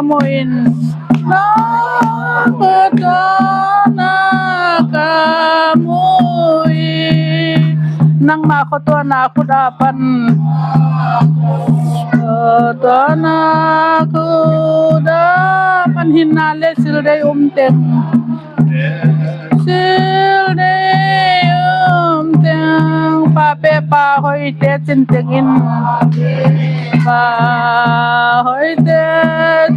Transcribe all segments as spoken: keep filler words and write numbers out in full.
Muin na khuatuana ka mu hi. Nangma khuatuana khut a pan, khuatuana khut a pan hinna le sil dei um teng, sil dei um teng, pa pe pa hoihte cin tengin, pa hoihte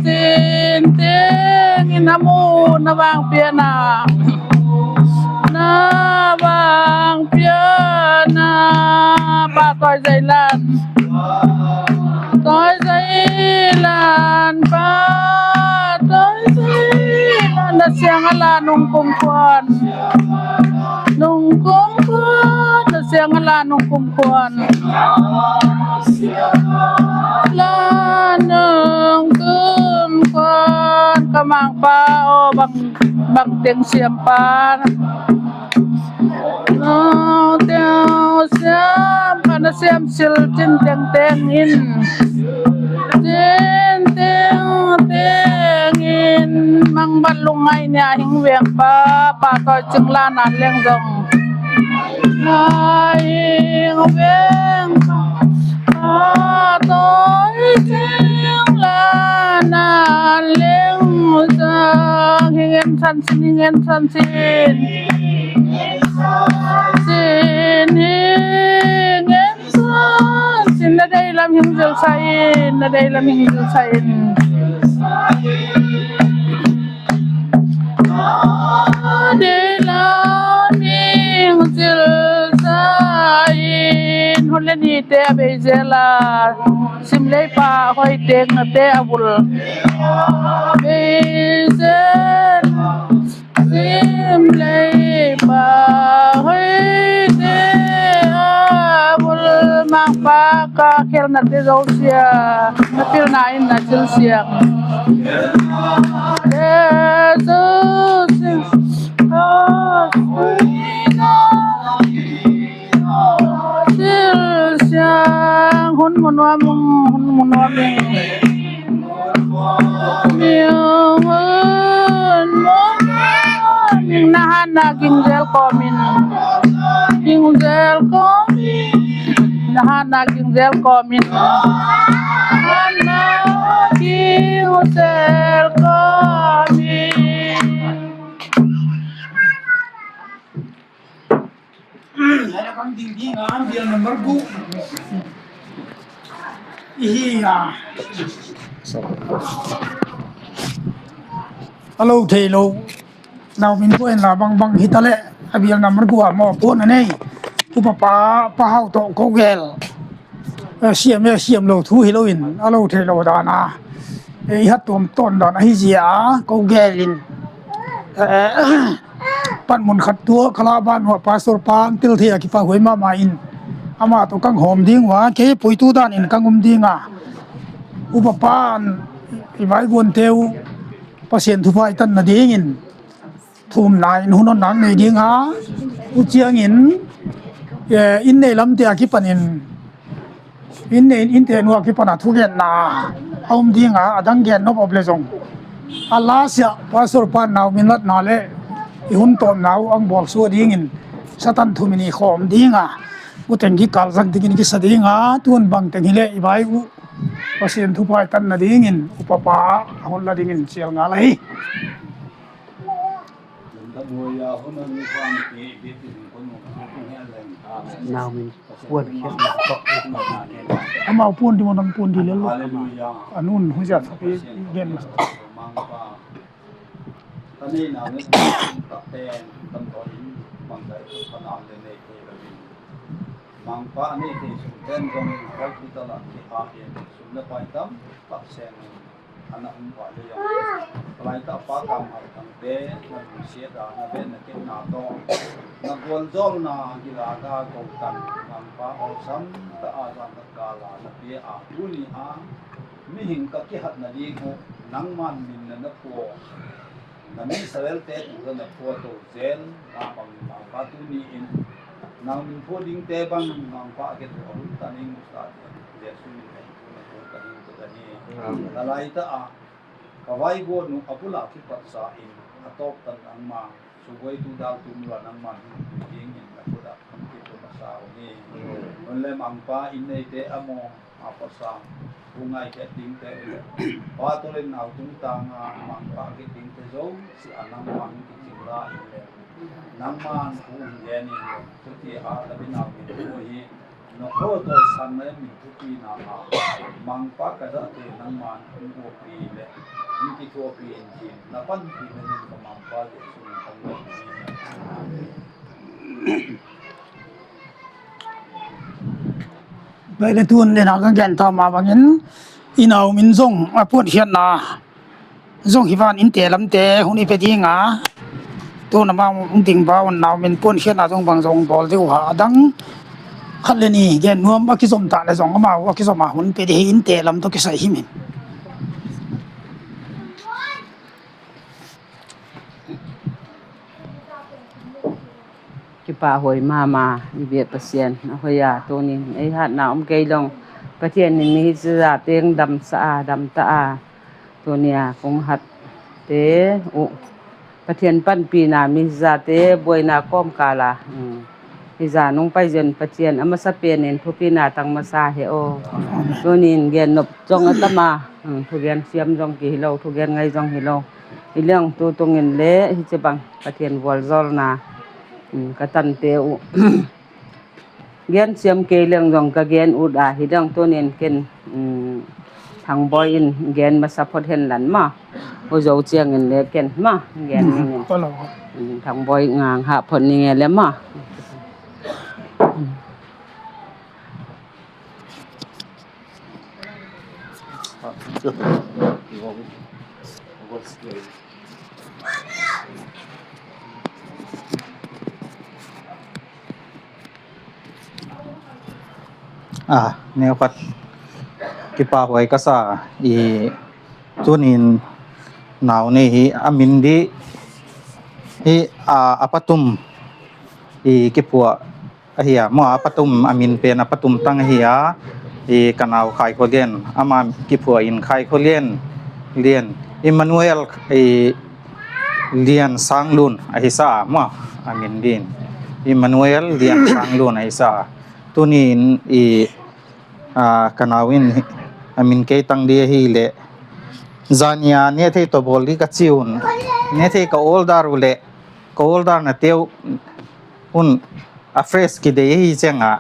cin tengin a mu na vang piana, na vang piana, pa tawi zai lan, tawi zai lan, pa tawi zai lan, na siang a la nung kum khuan, nung kum khuan, na siang a la nung kum khuan, la nung kum khuan, ka mangpa aw, bang, bang teng siam pa, bang teng siam pa, na siam sil cin teng tengin, cin teng tengin, mangbat lungngai nia hing veng pa, pa tawi cing la nan leng zong, na hing veng pa, pa tawi cing la nan leng zong, hing en san sin, hing en san sin, sin hing en san sin, na dei lam hing zil sa in, na dei lam hing zil sa in, na dei lam hing zil sa in. Hun le nite a bei zel a, sim lei pa hoih teng nate a vul bei zel. Sim lei pa hoihte a vul, mangpa ka khelnate zosia na pilna in na silsiang. Jesus, silsiang, hun mu nuam ing, hun mu nuam ing. Ming, ming, na hana ging zel kawmin, ging zel kawmin, na hana ging zel kawmin, hana ging zel kawmin. Bial number gu ihi a, a lo thei lo, nau min ko en la bangbang hi ta leh, a bial number gu a maw, puan a nei, upa pa, Pa Hau tawh ko gel. Eh, siam, eh, siam lo thu hi loin, a lo thei lo dan a, eh, i hat tuam tawn dan ahi zia a, ko gelin, eh, pan mun khat tua, ka lah ban uh a Pastor pa an tel thei a kipa huai mahmah in, amah tawh kang hawm ding uh a, kei puitu danin kang um ding a, upa pa an i vaiguante uh Pasian thupha i tan nadingin, thumna in hun hon nak nei ding a, uh ciangin, eh, inn nei lamte a kipanin, inn nei, innte nuak kipan a thugenna a um ding a, a dang gen nop op le zong, a last ah Pastor pan nau min latna le i hun tawpna uh ang bawl suah dingin Satan thumin i khawm ding a, uh teng kikal zak dingin kisa ding a, tun bang teng hi leh i vai uh Pasian thupha i tan nadingin upa pa a hon la dingin cial ngal ahi. Nau min puan khiat na tawh. Amau puan di mo, nang puan di lel lo. Halleluijah. A nun hu zia thapi gen. Mangpa, ka neihna le ka pen kan tawh in, Mangpa i thupha na le nei thei lo in. Mangpa a nei thei sung ten zong hospital ah ki a in, sum le pai tam tak seng in. A na um pai le zong, ka laitah pa Kam Hal Thangte na lungsiat a, na bet na kepna tawh, na gualzawlna gilata ko tan, Mangpa awlsam ta a, zan tak kal a na pia a, tuni a mihing ka kihat nading uh nangman min na na pua, na mi Israelte tung na pua to zel, na bang Mangpa tuni in nang min pua dingte bang Mangpa a ke tu a hun ta ning musta Jesu min na hi tu na tu ka hin tu ka ni. Amen. Ka laitah a Ka vaiguan uh a bulah kipatsa in a tawptan nangma subuaitu daltum lua nangman hong tung dingin na khutah hong kitum a sa uh hi. Hun le Mangpa, inn neite a maw a pawsa uh ngaikhiat dingte uh le pa tawlin nau tungtanga Mangpa a kit dingte zosia nangman hong kicing la in le nangman thu hong gen in le tuti a tabi nau min thu hi na kho tawi sang le min thupi na a Mangpa ka zahte nangman hong uapi le hong kithuapi in cin na panpi na min ka Mangpa Jesu min hong uapi. Baih le tun le na ka gen ta ma bangin i nau min zong a puankhiatna zong hi van innte lamte hun i pe dinga tun amah hong ding bau nau min puankhiatna zong bang zong bawl deuh ha a dang khat le ni gen nuam a kizom ta le zong amau a kizom a hun pe dih hi innte lam tawh kisai hi min. Kipahhuai mahmah i biak Pasian a hoih a tunin ei hatna om kei long Pathian in mi hi zate hong damsa a damta a tunia kong hatte uh Pathian panpina mi hi zate buaina kawmkala hi za nong pai zen Pathian a masa penin thupina tang masa he aw. Tunin gen nop zong a tama thugen siam zong kihi lo thugen ngai zong hi lo. Hi leng tu tungin le hi ci bang Pathian vualzawlna ka tante uh gen siam kei leng zong ka gen ut a hi leng tunin ken Thangbawi in gen masa phot hen lan ma. U zo ciangin le ken ma gen ningin Thangbawi ngang hah phot ninge le ma. A neu khat kipahhuai ka sa i tunin nau nei hi a min dih hi a patum i kiphuah ahi a maw a patum a min pen a patum tang ahi a i ka nau Khai Khua Lian ama kiphuah in Khai Khua Lian Lian Emmanuel i Lian Sang Lun ahi sa a maw a min din Emmanuel Lian Sang Lun ahi sa a tunin i ka nau in a min kei tang di ahi leh zania ne thei tawh bawl di ka ci un ne thei ka order uh leh ka order na teu un a fresh kidei ahi cianga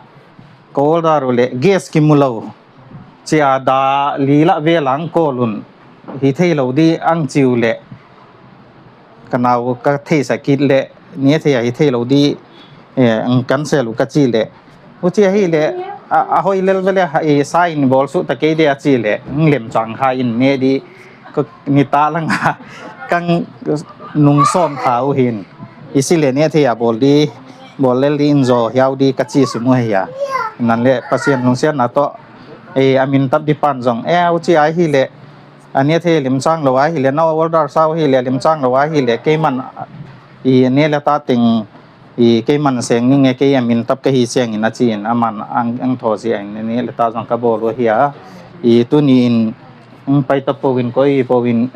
ka order uh leh gas kimu lo cia da li lah velang kawl un hi thei lo di ang ci uh leh ka nau ka theisa kit leh nia thei a hi thei lo di ang kan sel uh ka ci leh uci ahi leh a hoi lel vele sa in bawl suh ta kei de a ci leh ang lemcang kha in ne di nita langa kang nung sawm kha uh hin i si leh nia thei a bawl di bawl lel di in zaw hiau di ka ci sum uh ahi a nan leh Pasian lungsiatna tawh a min tap di pan zong e uci ahi leh a nia thei limcang lo ahi leh na order sau ahi leh limcang lo ahi leh keiman i nia le ta ting i keiman seng ninge kei a min tap ka hi siangin a ci in aman ang thawh si a in nia le ta zong ka bawl uh ahi a i tuni in ang pai tap po in koi po in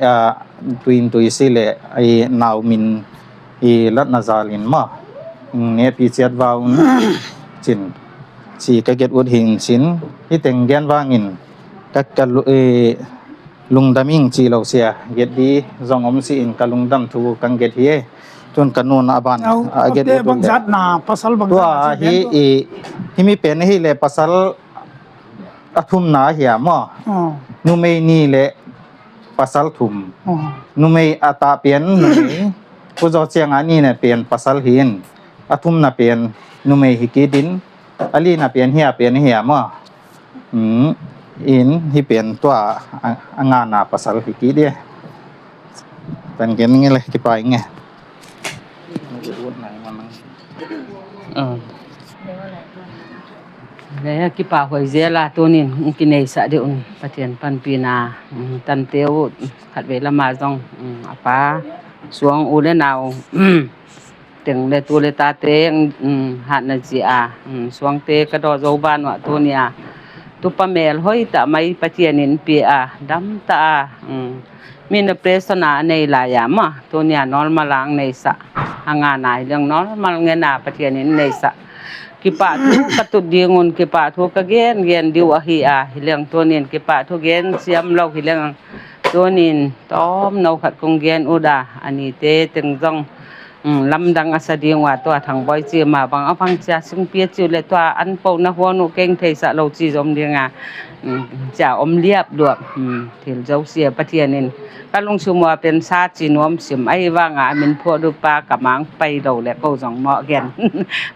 tuin tui si leh i nau min i latna zal in ma nia pi ciat vau cin ci ka get ut hin cin hi teng gen vangin ka ka lungdam ing ci lo sia get di zong om si in ka lungdam thu kan get hi e. Tun ka nun a ban a get ut bang zatna pasal bang tua hi i himi pen hi le pasal a thumna hi a maw numei ni le pasal thum numei a ta pian numei kuzaw cianga ni na pian pasal hin a thumna pian numei hi kidin a lina pian hi a pian hi a maw in hi pen tua a ngana pasal hi ki dia tan gen nge le kipai nge le kipahhuai zela tunin kineisah dih un Pathian panpina tante uh khatvei lama zong a pa suang u le nau teng le tu le tate hatna ci a suangte ka daw zo ban uh a tunia tupa mel hoi tah mai Pathian in pia a dam tah a Min a presona a nei lai-a maw, tunia normal ang neisah. A ngana hi leng normal ngena Pathian in neisah. Kipah thu ka tut dingun, kipah thu ka gen gen diu ahi a, hi leng tunin kipah thu gen siam lo hi leng tunin tawm no khat kong gen uda, a nite teng zong lamdang a sa ding uh a, tua Thangbawi ci mah bang a bang cia singpi a ciu le tua an po na huan uh keng theisah lo ci zom dinga cia om liap luap. Thil zosia Pathian in ka lungsum uh a pen sa ci nuam sim ahi vanga a min phuah dupa ka mang pai lo le ko zong mawh gen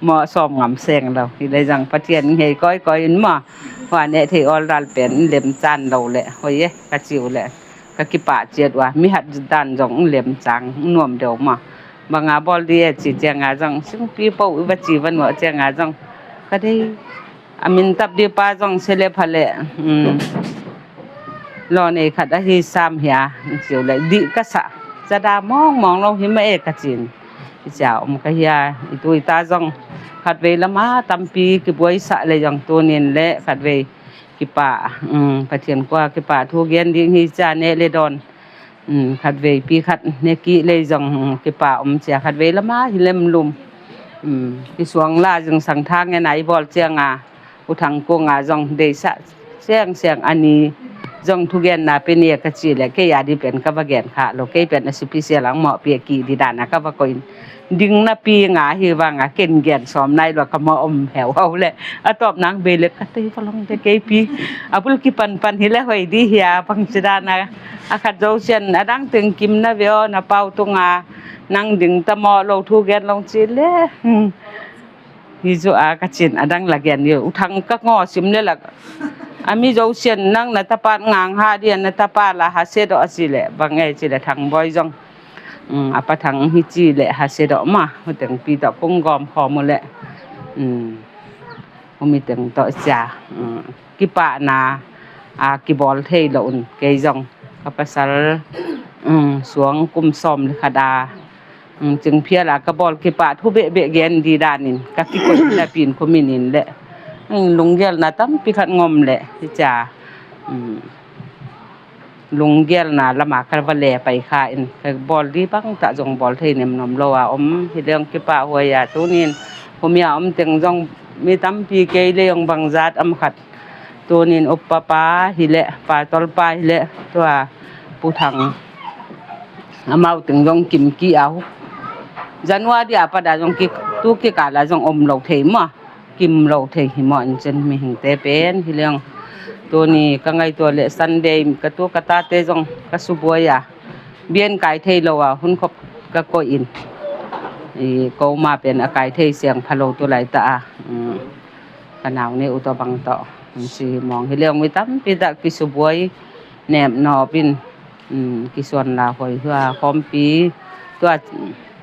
mawh sawm ngam seng lo hi le zang Pathian in hei kawikawi in maw. Hua neh thei awlral pen in lem can lo le hoi e ka ciu le ka kipah ciat uh a, mihat dan zong in lem cang in nuam deuh maw. Banga bawl di e ci cianga zong singpi po i va ci va nuah cianga zong ka dei a min tap di pa zong sele phale law nei khat ahi sam hia in ciu le dih ka sah. Cada mawngmawng lo hi mah e ka cin i cia om ka hia i tui ta zong khatvei lama tampi kibuaisah le zong tunin le khatvei kipah Pathian kua kipah thu gen ding hi cia neh le dawn khatveipi khat ne kih lei zong kipah om cia khatvei lama hi lemlum. Kisuang la zingsang tha ngena i bawl cianga u Thang Kunga zong deisah siangsiang a ni zong thugenna pe nia ka ci le kei a di pen ka va gen kha lo kei pen a sipi sia lang mawhpi a kih di dana ka va koin ding napi nga hi vanga ken gen sawm nai lua ka maw om heu hau le a tawp nang bei le ka tei va long te keipi a bul kipanpan hi le hoi di hia bang ci dana a khat zosian a dang teng kim na ve aw na pau tunga nang ding ta maw lo thu gen long ci le hi zu a ka cin a dang la gen hi u Thang ka ngaw sim le lak a mi zosian nang na tapa ngang ha dia na tapa la ha se do a ci le bang e ci le Thangbawi zong a pa Thang hi ci le ha se do ma hu teng pi tawh kung gawm khawm u le hu mi teng tawh cia kipahna a kibawl thei lo un kei zong ka pasal suang kum sawm le khat a cingphial a ka bawl kipah thu behbeh gen di danin ka kikoih na pin khumin in le lunggelna tampi khat ngom le hi cia lunggelna lama ka va le pai kha in ka bawl di bang tah zong bawl thei nem nom lo a om hi leng kipah huai a tunin humia om teng zong mi tampi kei le zong bangzat am khat tunin uppa pa hi le pa tolpa hi le tua Pu Thang amau teng zong kim ki a hu January a pada zong ki tu kikala zong om lo thei maw kim lo thei hi maw in cin mihingte pen hi leng tuni ka ngaitua le Sunday ka tu ka tate zong ka subuai a bian kai thei lo a hun khop ka koih in koma pen a kai thei siang pha lo tu lai ta a ka nau ne u tawh bang tawh si mawng hi leng mi tampi tah kisubuai nep nawp in kisuan la hoi hua khawmpi tua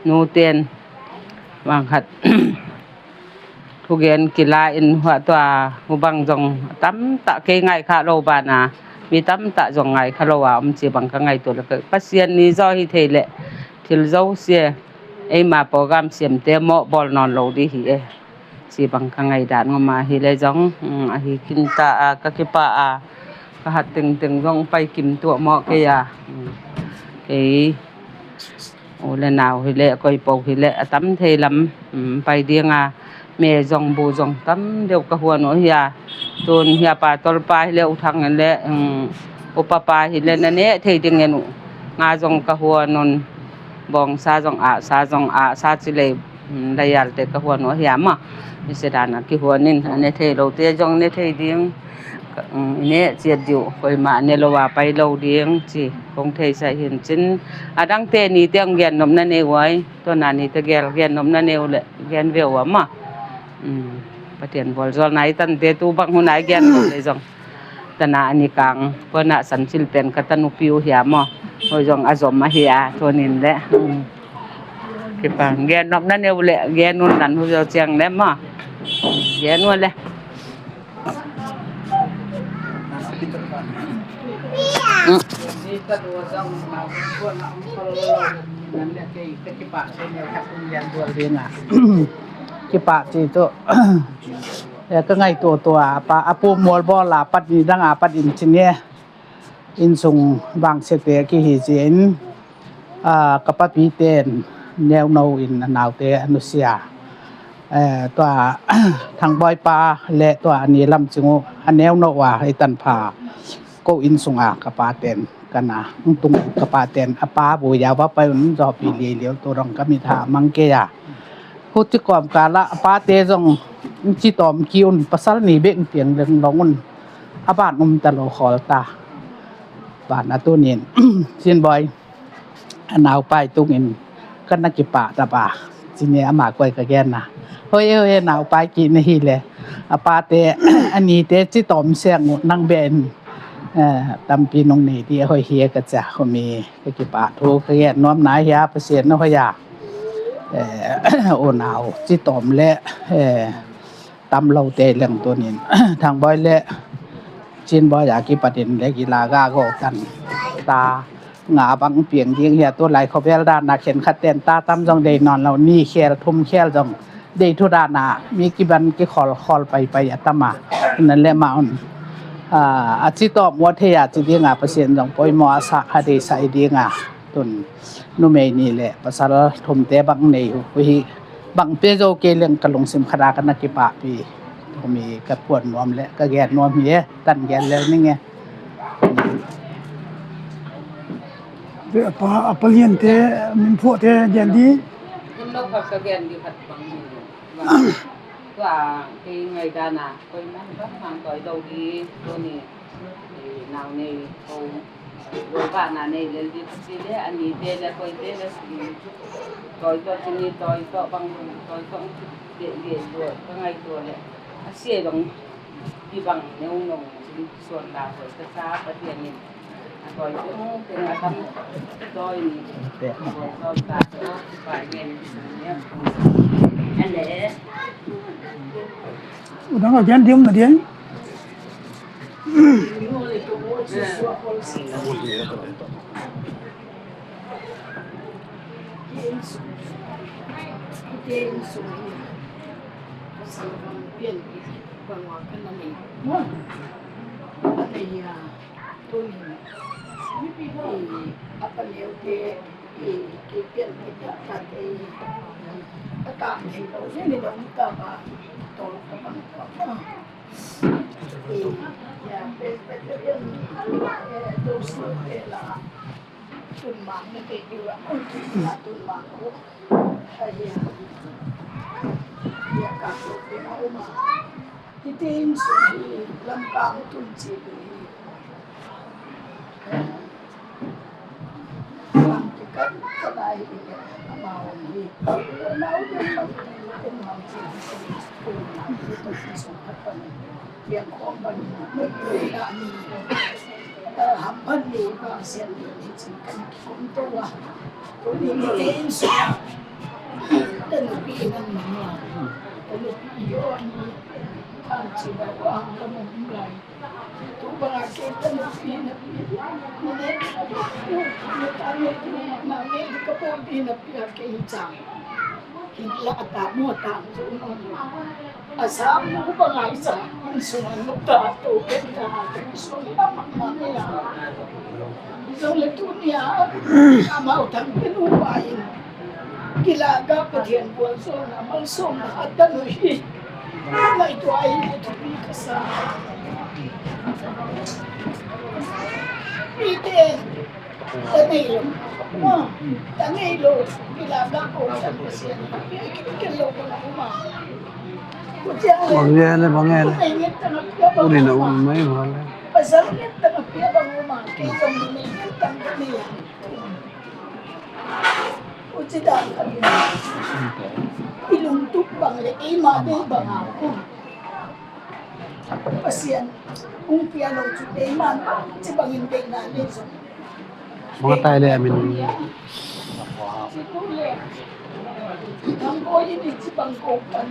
nuten bang khat thugen kila in hua tua hu bang zong tamtah kei ngai kha lo bana mi tamtah zong ngai kha lo a om ci bang ka ngai tu le Pasian ni zaw hi thei le thil zosia eima program siamte mawh bawl nawn lo di hi e ci bang ka ngai dan ngoma hi le zong ahi kinta a ka kipa a ka hat tengteng zong pai kim tuah mawh kei a kei u le nau hi le koipo hi le a tam thei lam pai dinga me zong bu zong tam deuh ka huan uh hi a tun hi a pa tolpa hi le u Thang hi le upa pa hi le na neh thei ding en uh nga zong ka huan un bawngsa zong ahsa zong ahsa ci lei layalte ka huan uh hi a ma hi sedana kihuan in a ne thei lote zong ne thei ding i neh ciat diu koima ne lo a pai lo ding ci kong theisa hin cin a dangte nite ang gen nopna nei uai tona nite gel gen nopna nei u le gen ve ua ma Pathian bual zual nai tante tu bang hun ai gen nop le zong tana ani kang pona san cil pen ka tanu piu hia maw hoi zong a zom a hia tunin le kipang gen nopna nei u le gen un nan hu zo ciang le maw gen u le kipak ci tu ka ngai tua tua a pu mual bawl a pat ni dang a pat in ci nge Innsung vangsiate a kihi ciangin, aa, ka papite in neuno in a naute a nusia. Eh, tua Thangbawi pa le tua a ni lam cing uh a neuno uh a i tanpha ko inn sunga ka paten ka na hong tung ka paten a pa bu yau va pai un zawpi liailiau tu dong ka mit ha mang kei a. Huci kawmkal ah a pate zong ci tawm ki un, pasal ni bek piang leng bang un a ban um ta lo khawl ta. Ban a tunin Cinbawi a naupai tungin ka na kipah ta ba, cini ama kuai ka genna. Hoi e, hoi e, naupai kihna hi le a pate a nite ci tawm siang uh nang beh in, eh, tampi nong nei dih a hoi hi e ka cia. Humi ka kipah thu ka gen nuamna hi a, Pasian na hoi a. Eh, unau ci tawm le, eh, tam lote leng tunin Thangbawi le Cinbawi a kipatin le kilaga go tan ta nga bang piang ding hi a, tu lai khawvel dan a khen khat ten ta tam zong dei nawn lo, ni khel thum khel zong dei thu dan a mi kiban kikhol khol paipai a tam a. Nan le ma un, ah, a ci tawm uh a thei a ci ding a, Pasian zong poimaw a sa a deisa i ding a. Tun numei nih le pasal thumte bang nei uh hi, bang pe zo kei leng ka lungsim khat a ka na kipahpih. Tumi ka puan nuam le ka gen nuam hi e, tan gen lel ning e. A pa, a paliante, min phuahte gen di. Inn lo khat ka gen di khat bang hi. Tua kei ngaihdan a koiman bang mang tawi lo di, tuni. Nau nei ko, lo vahna nei lel di, pasi le a nite le koite le tawi tawh, cini tawi tawh bang tawi tawh, deh deh tua ka ngaihtuah le a sia dong i bang neu nong cin suan la hoi ka sa Pathian in a tawi teng teng a tam tawi ni tawi tawh ta tawh pa ngen ni a le. Udang a gen diam na diam. Tunmang na kei ding a, tunmang ko. Ahi a, ahi a, ka ko te ma uma. Tite in sung hi, lam ka mu tun ci tu hi. Lam ki kan ka dai hi, ama um hi. Lau den ma, den ma ci hi, tunmang ko tu sung ha pa ni. Piang khawng bang, mei mei na ni. Hamphan ni bang sian ni hi cin kan kikum to a. Tuni mite in sua. Tanupi nan mama. Tanupi yo ni. Kan ci ba wa hang la mong lai. Tu bang a ke tanupi na pi. Na ne. Na ta ne tu na ne ka po pi na pi a ke hi cang. Hi la a ta mo ta tu no. A sam nu bang a i sa, in sung a nu ta to pen ta, in sung a mak mak ni a. Zong le tu ni a, a mau thang pen u pa in. Kila ga Pathian bual zong a mal sung a ta nu hi. Ngai tua i le tu pi ka sa. Pi te. Ta nei lo. Ta nei lo. Kila ga ko san Pasian. Ken lo ko na uma. Bang ngen le, bang ngen le. Uli na um mai ma le. Pasal ngen ta na pia bang uma. Kei zong nei ngen ta ka nei. Uci dan ka nei. I lungtup bang le, i ma dei bang a. Pasian hong pia lo cu dei man bang ci bangin deihna nei zong. Mangtai le a min. Thang ko in i ci bang ko pan.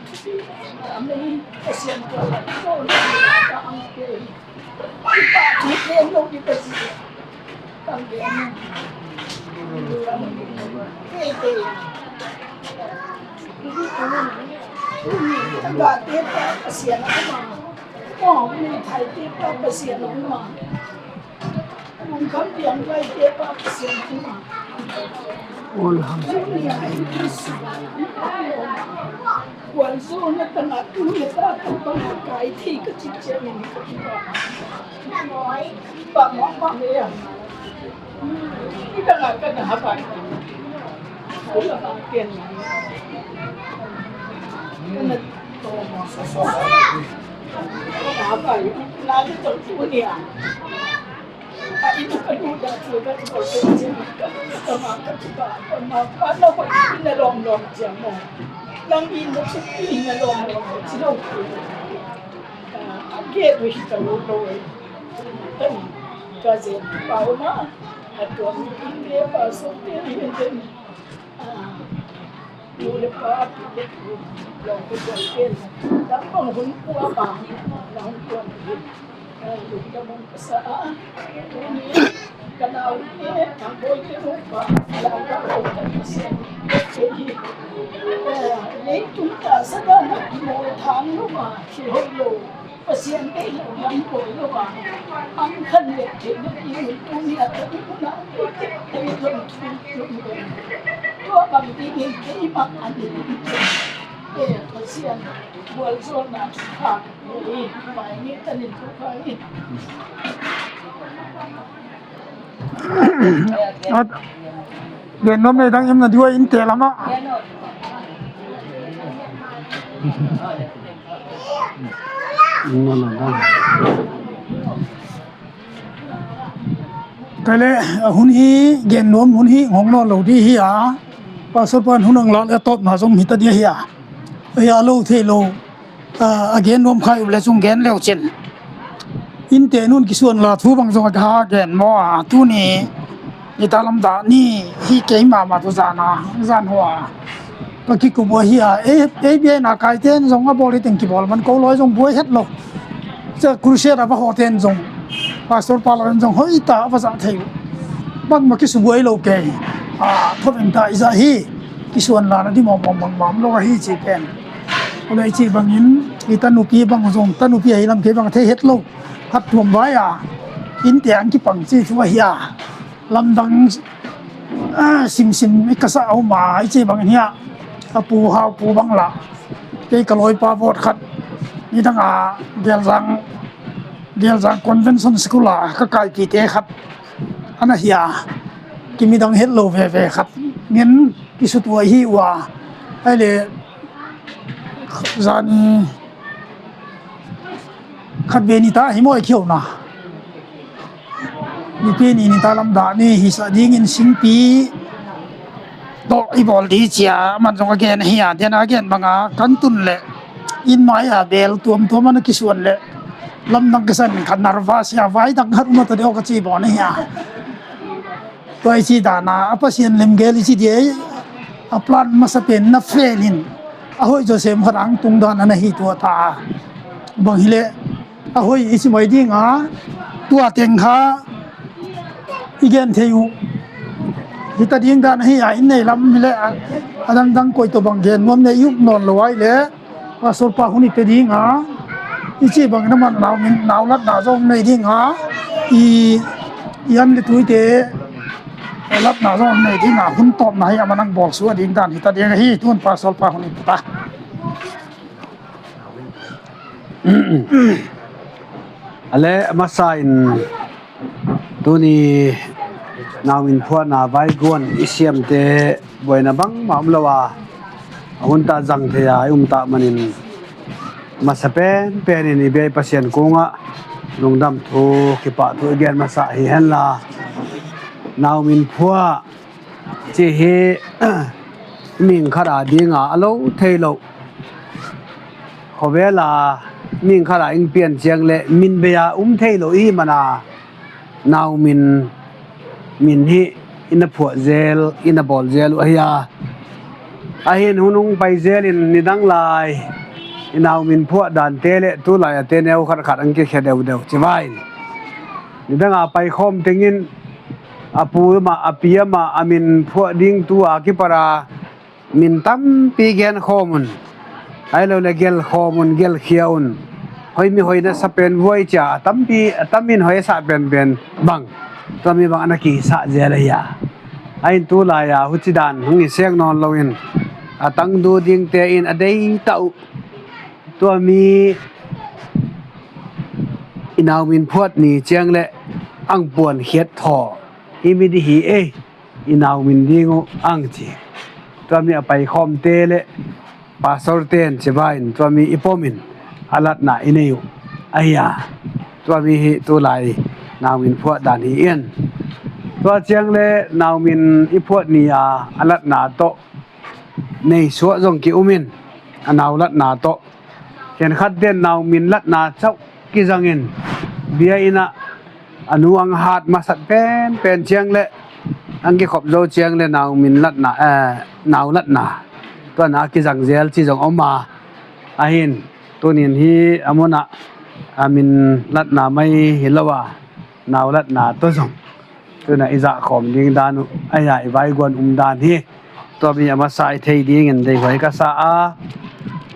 A min Pasian ko la ko la ka ang pia hi. I pa thu ken lo di Pasian. Gualzawhna tangah tu le ta tangah kai thei ka cih ciangin ka kipak. Kipak mahmah hi a. Hih tangah ka na habai. Ka na habai. Na le tawh tu ni a. A inn ah ka lut dah ciang ka kibawl pen ciang ka, ka ma ka kiba, ka ma ka na hoih inn a lawmlawm ciang maw. Nang inn na tuk inn a lawmlawm ci lo. A gate uh hi ka lo lo e. Ka ni ka zen pa uma a tuam inn te pa so te hi zen. Nu le pa, pi le pu, lawm pu tuam pen, dang bang hun kua bang, na hun tuam hi. Lungdam hong pasa a, tuni ka nau te, Thangbawi te hong pa, lawm pa hong kan pasa hi. Leitung ta sa dan a kimawl thang lo ma, thil hoih lo. Pasian deih lo lam kawi lo a, ang khan le theihna dingin tuni a tawh ding hun ah tei zong thu lum ve. Tua bang dingin keimah a ding in e, Pasian gualzawhna thupha ka pia hi. Mai ni tanin thupha hi. Gen nuam nei dang im na duai innte lamah. Kei le, a hun hi gen nuam hun hi hong nawn lo dih hi a. Pastor pan hun ang lak le a tawpna zong hi ta dih hi a. Ei a lo thei lo. A gen nuam khai uh le cung gen leu cin. Innte nun kisuan la thu bang zong a ka gen maw a, tuni nita lamdah ni hi kei mahmah tu zan a, zan hua ka kikup uh ahi a. Ei biakna kaite in zong a bawl hi teng kibawl man ko lawi zong buai het lo. Cia crusade a va hawte in zong, pastor pa lawi in zong hoih ta a va zah thei uh. Bangmah kisubuai lo kei a, thawveng ta i zah hi. Kisuan la na di mawngmawng bangmah om lo ahi ci pen. Ule i cih bangin i tanupi bang zong, tanupi ahi lam kei bang a thei het lo. Khat tuam vai a innte ang kipang ci thu ahi a. Lamdang simsim i ka sa a um a i cih bangin hi a. A pu hau pu bang la kei ka lawipa vawt khat nidang a Gelzang, Gelzang Convention School a ka kaipite khat a na hi a. Kimidang het lo veve khat ngen kisutuai hi uh a. Ai le zani khat ve nita hi maw i khiona. Nipi ni nita lamdah ni hi sa dingin singpi tawh i bawl di cia man zong a gen hi a, den a gen banga kan tun le inn mai a bel tuamtuam a na kisuan le lamdang ka san khat narva sia vai dang khat um a ta deuh ka ci bawn hi a. Tua i ci dana a Pasian lemgel i ci dia a plan masa pen na fel in a hoih Joseph khat ang tung dan a na hi tua ta a. Bang hileh a hoih i ci mai dinga tua teng kha i gen thei uh. Hita ding dan ahi a in nei lam hileh a dangdang koi tawh bang gen nuam nei i up nawn lo ai leh Pastor pa hun i pe ding a, i ci bangin a man nau min nau latna zong nei ding a, i, i an le tuite latna zong nei ding a, hun tawpna hi a man ang bawl suah ding dan hi ta ding a hi. Tun Pastor pa hun i pe ta. Ale masa in tuni nau min phuahna vaiguan i siamte buaina bangmah om lo a, a hunta zang thei a i umtah manin masa penpen in i bia i Pasian kungah lungdam thu kipahthu i gen masa hi henla, nau min phuah ci hi ming khat a dinga a lo thei loh khuavela ming khat a ing pian ciang le min bei a um thei lo i mana nau min, min hi i na phuah zel i na bawl zel uh ahi a. Ahin hun hong pai zel in nidang lai i nau min phuah dante le tu lai a te neu khat khat ang kikhia deuh deuh ci vai. Nidang a pai khawm tengin a pu amah a pi amah a min phuah ding tu a kipara min tampi gen khawm un. Ai lo le gel khawm un, gel khia un. Hoi mi hoi na sa pen vuai cia a tampi a tam min hoi a sa penpen bang Tua mi bang a na kisah zel ahi a. A in tu lai-a huci dan hong hi seng nawn loin a tangdu dingte in a deita uh. Tua mi i nau min phuat ni ciang le ang puan khiat thaw hi mi di hi ei. I nau min ding uh ang ci. Tua mi a paikhawmte le pastor ten ci vai in tua mi i pom in a latna i nei uh ahi a. Tua mi hi tu lai nau min phuat dan hi in. Tua ciang le nau min i phuat ni a a latna tawh nei suah zong ki um in a nau latna tawh. Khenkhat ten nau min latna cauh kizangin bia innah a nu ang hat masat penpen ciang le ang kikhop zo ciang le nau min latna, eh, nau latna tuana a kizang zel ci zong om a. Ahin tunin hi a munah a min latna mai hi lo a nau latna tawh zong tuna i zahkhawm ding dan uh ahi a i vaiguan um dan hi. Tua mi a masa i thei dingin deihhuai ka sa a.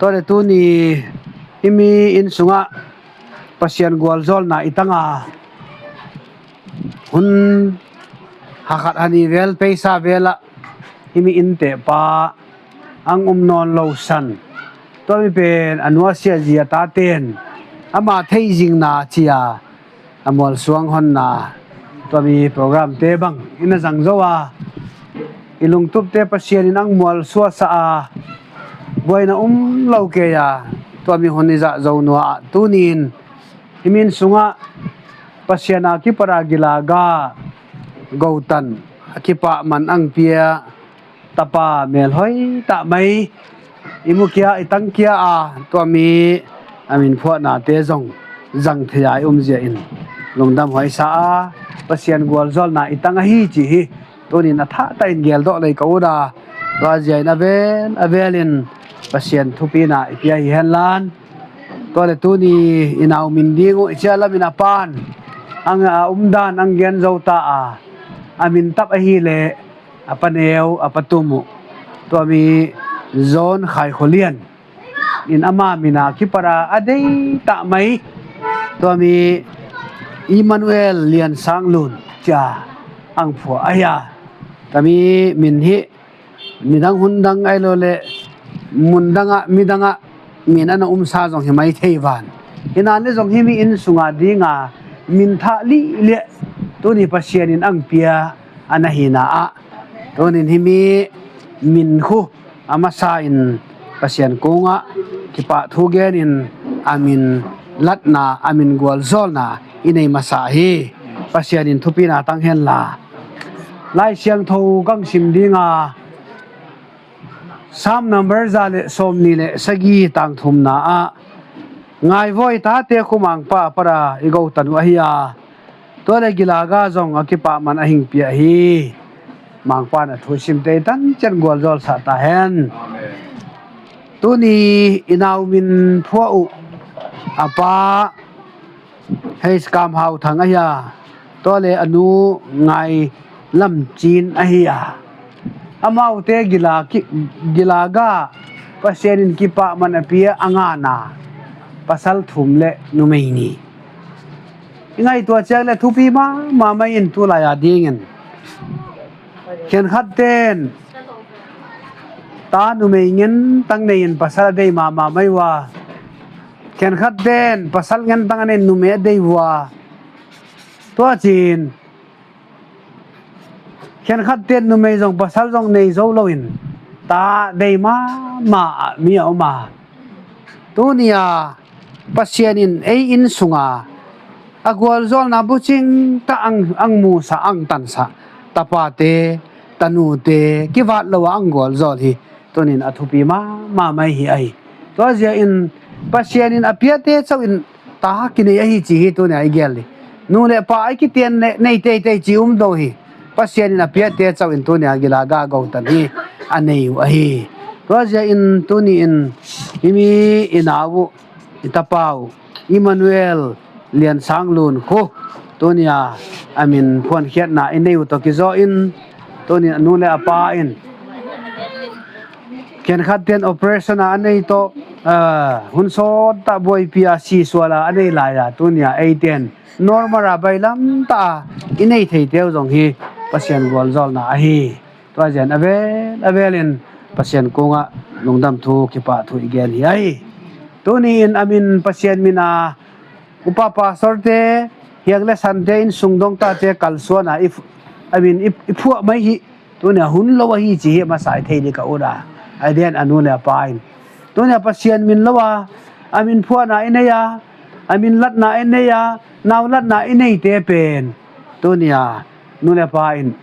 Tua le tuni i mi inn sungah Pasian gualzawlna i tanga hun hakhat hani vel peisa velah i mi inntehpa ang um nawn lo san. Tua mi pen a nuasia zia taten ama theizingna cia a mualsuang honna tua mi programte bang i na zang zo a i lungtupte Pasian in ang mualsuasa a buaina um lo kei a tua mi hun i zah zo nua ah tunin i min sungah Pasian a kipara gilaga gotan a kipah man ang pia tapa melhoi tah mai i mukia i tangkia a tua mi a min phuahnate zong zang thei a i umzia in lungdam huaisa a Pasian gualzawlna i tang ahi ci hi. Tunin a thahta in geldawh lei ka uda tua zia in a vel a velin Pasian thupina i pia hi henlan tua le tuni i nau min ding uh i cia lamin a pan ang a umdan ang gen zo ta a a min tap ahi le a paneu a patum uh tua mi John Khai Kholian in ama mina kipara a deitah mai tua mi Emmanuel Lian Sang Lun cia ang phua ahi a. Tami min hi midang hundang ai lo le mundangah midangah min ana umsa zong hi mai thei van. Hina le zong hi mi inn sunga dinga min thah lih le tuni Pasian in ang pia a na hina ah tunin hi mi min khu a masa in Pasian kungah kipah thu genin a min latna a min gualzawlna i nei masa hi. Pasian in thupina tang henla Lai Siangtho kang sim dinga Sam number za le sawmni le sagi tangthumna ah ngaivawi tate khu Mangpa para i gotan uh ahi a tua le gilaga zong a kipah man a hingpiah hi. Mangpa na thusimte i tancian gualzawlsa ta hen. Tuni i nau min phuah uh a pa Hei Kam Hau Thang ahi a tua le a nu Ngai Lam Cin ahi a amaute gila ki- gilaga Pasian in kipah man a pia a ngana pasal thum le numei ni. I ngaihtuah ciang le thupi mama mai in tulai a dingin khenkhat ten ta numei ngen tang nei in pasal a dei mama mai uh a khenkhat ten pasal ngen tang a nei numei a dei uh a tua cin khenkhat ten numei zong pasal zong nei zo loin ta dei mama ah mi a om a tuni a Pasian in ei inn sunga a gualzawlna bucing ta ang, ang musa ang tansa tapate tanute kivat lo a ang gualzawl hi. Tunin a thupi mama mai hi ahi. Tua zia in Pasian in a piate chauh in ta kinei ahi ci hi tunia i gel hi. Nu le pa ai kitian le nei teitei ci um do hi. Pasian in a piate chauh in tunia gilaga gotan hi a nei uh ahi. Tua zia in tuni in i mi i nau uh i tapa uh Emmanuel Lian Sang Lun khu tunia a min phuankhiatna i nei uh tawh kizaw in tunin a nu le a pa in Khenkhat ten operation a a nei tawh, ah, hun sawt tah buaipi a sisual a a nei lai a, tuni a ei ten normal a bailam tah a i nei thei teu zong hi Pasian gualzawlna ahi. Tua zian a vel a vel in Pasian kungah lungdam thu, kipah thu i gen hi ahi. Tuni in a min, Pasian min a upa pastor te, hiang le sante, inn sung dongtate kalsuan a i phu-, a min i, i phuah mai hi. Tuni a hun lo ahi ci hi, a masa i thei ding ka ut a, a den a nu le a pa in. Tuni a Pasian min lo a, a min phuahna i nei a, a min latna i nei a, nau latna i neite pen, tuni a nu le pa in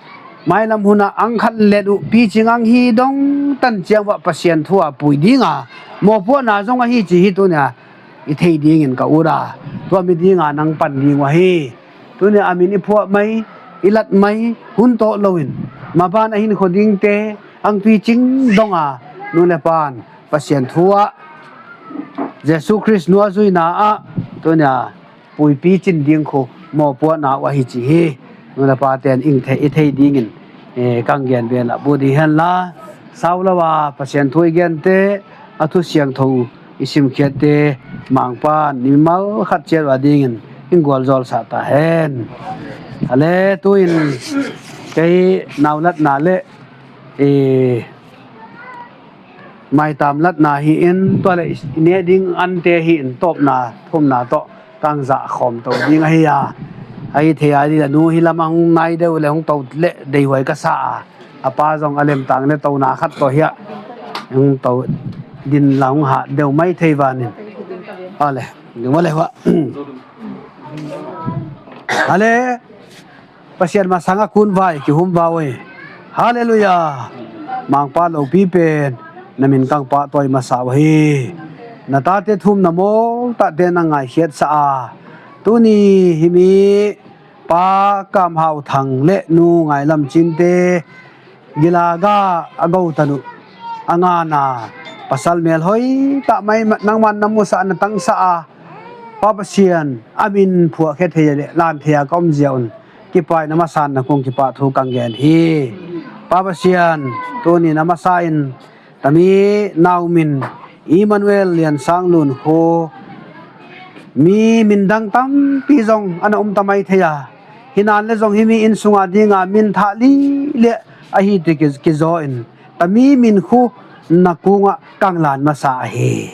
mailam hun a ang khat let uh picing ang hi dong tan ciang vah Pasian thu a pui ding a, mawhpuahna zong ahi ci hi, tuni a i thei dingin ka ut a, tua mi ding a nang pan ding uh ahi. Tuni a min i phuah mai, i lat mai, hun tawh lo in maban a hinkhua dingte ang picing dong a, nu le pa in Pasian thu ah, Jesu Khrist nuazuina ah, tuni a puipi cin ding khu mawhpuahna uh ahi ci hi. Nu le pa ten i thei, i thei dingin, eh, kang gen bel a bu ding hen la, sau lo a Pasian thu i gente, a thu siangtho i simkhiatte, Mangpa in i mimal khat ciat uh a dingin i gualzawlsa ta hen. A le tu in kei naulatna le, eh, maitam latna hi in, tua le i ne ding ante hi in, tawpna thumna tawh kang zah khawm to ding ahi a. Ahi thei a ding a, nu hi lam a hong nai deuh le hong to le deihuai ka sa a. A pa zong a lemtang le tona khat tawh hi a, hong to din la hong hat deuh mai thei vanin. A le, ding va le hua. A le, Pasian masang a kun vai kihum va uh hi. Halleluiah. Mangpa lopi pen na min kang pahtawi masa uh hi. Na tate thum na mawl tahte na ngaikhiatsa a, tuni himi Pa Kam Hau Thang le Nu Ngai Lam Cinte, Gilaga a gotan uh a ngana pasal melhoi tah mai, nangman na musa, na tangsa a, Pa Pasian, a min phuahkhia thei le lan thei a ka omzia un kipaina masa in na kung kipah thu kang gen hi. Pa Pasian, tuni na masa in tami nau min Emmanuel Lian Sang Lun khu, mi min dang tampi zong a na um ta mai thei a, hinan le zong himi inn sunga dinga min thah li le ahi ti ki, kizaw in tami min khu na kungah kang lan masa ahi.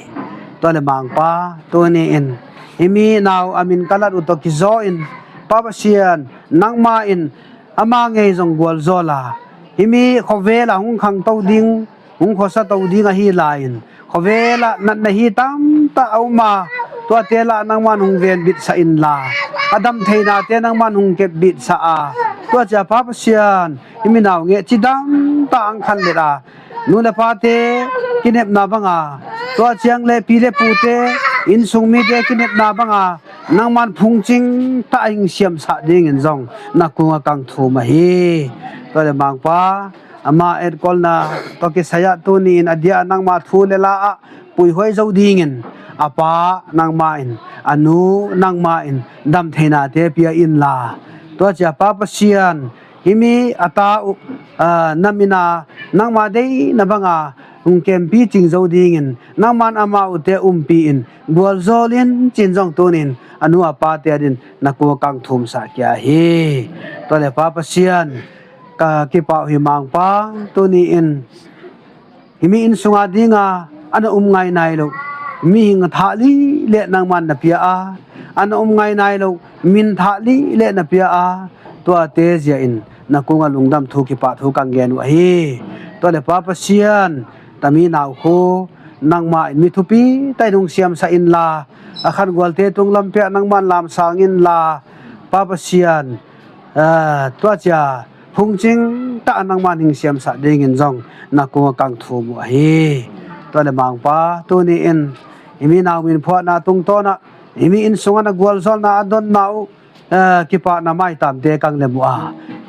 Tua le Mangpa, tuni in himi nau a min ka lat uh tawh kizaw in, Pa Pasian, nangma in ama ngei zong gualzawl a, himi khuavel a hong khangto ding, hong khuasa to ding ahi lai in, khuavel ah natna hi tamtah a um a, tuate lah nangman hong venbitsa inla, a dam theinate nangman hong kepbitsa a, tua cia Pa Pasian, himi nau ngeh cidamtah ang khan let a, nu le pate kinepna banga, tua ciang le pi le pute, inn sung mite kinepna banga, nangman phungcing tah a hing siamsah dingin zong na kungah kang thum ahi. Tua le Mangpa, ama etkolna tawh kisai ah tuni in a dia nangma thu le la ah puihuai zo dingin a pa nangma in, a nu nangma in dam theinate pia inla, tua cia Pa Pasian, himi a ta uh, ah, na mina nangma deina banga hong kempi cing zo dingin nangman ama uhte umpi in gualzawl in cin zong tunin a nu a pate adin na kungah kang thumsa kia hi. Tua le Pa Pasian, ka kipah uh hi Mangpa, tuni in himi inn sunga dinga a na um ngai nai lo mihing thah li le nangman na pia a, a na um ngai nai lo min thah li le na pia a, tuate zia in na kungah lungdam thu, kipah thu kang gen uh ahi. Tua le Pa Pasian, tami nau khu nangma in mi thupi tah in hong siamsa inla, a khan gualte tung lam pia nangman lamsang inla, Pa Pasian, ah, tua cia phungcing tah a nangman hing siamsa dingin zong na kungah kang thum uh ahi. Tua le Mangpa, tuni in himi nau min phuahna tungtawn ah himi inn sungah na gualzawlna a donna uh, eh, kipahna maitamte kang lem uh a,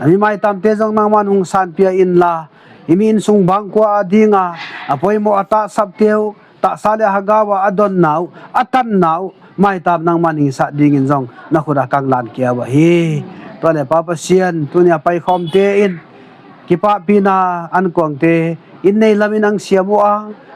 tami maitamte zong nangman hong sanpia inla, himi inn sung bangkua a dinga a poimawh a tahsapte uh, tahsa le a hagau a a donna uh, a tanna uh maitam nangman hing sah dingin zong na khut a kang lan kia uh ahi. Tua le Pa Pasian, tuni a paikhawmte in kipahpihna ankuangte inn nei lamin ang siam uh a,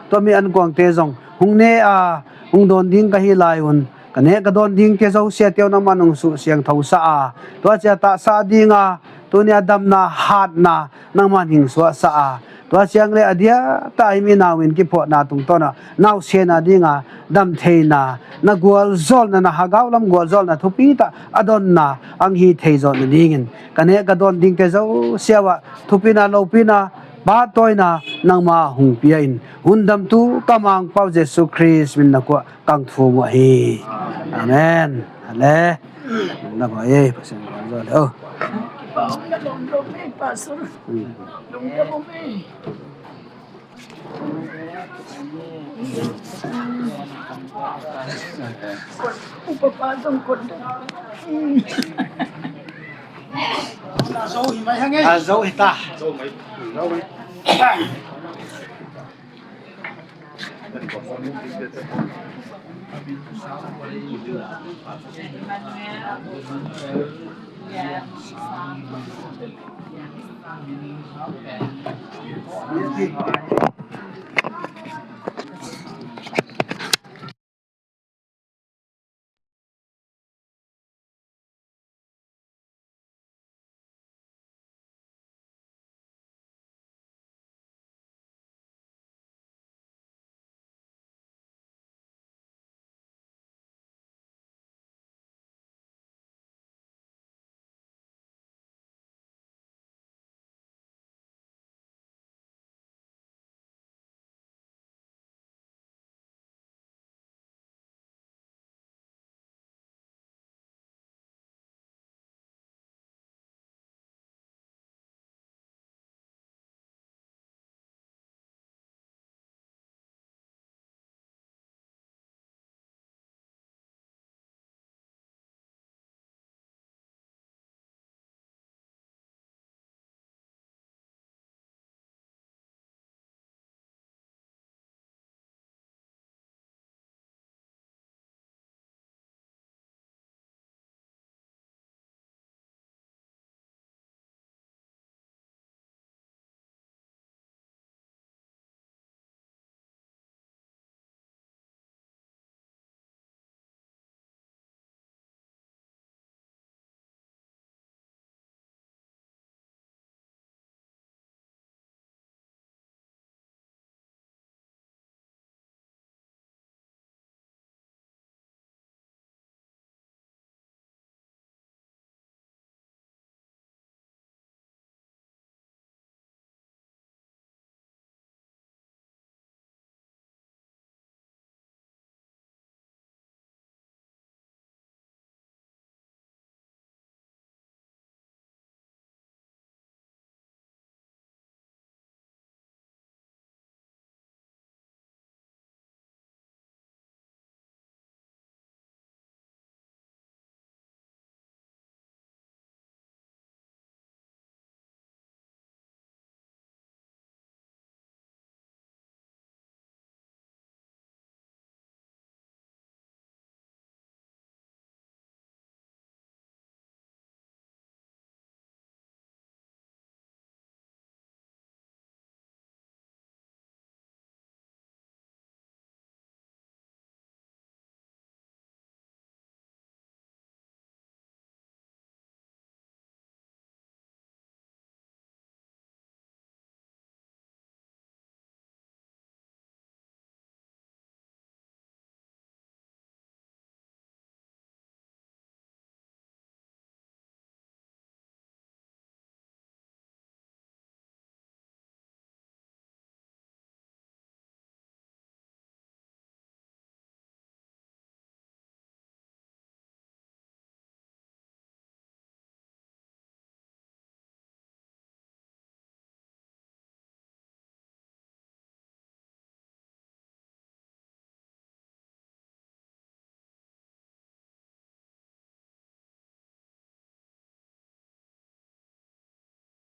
tua mi ankuangte zong hong ne a, hong dawn ding ka hi lai un, ka nek ka dawn dingte zosiate uh nangman hong suh siangthosa a, tua ciang tahsa dinga tuni a damna hatna nangman hing suahsa a, tua ciang le a diatah hih mi nau in kiphuahna tungtawnah nausiatna dinga damtheina, na gualzawlna, na hagau lam gualzawlna thupi tah a donna ang hi thei zawh nadingin ka nek ka dawn dingte zosia uh ah thupina, lopina, pahtawina nangma hong pia in, hun damtu ka Mangpau Jesu Khrist min na kuah kang thum uh ahi. Amen. Ale. Na ba ye, Pasian gualzawl le. Oh. A zo hi ta.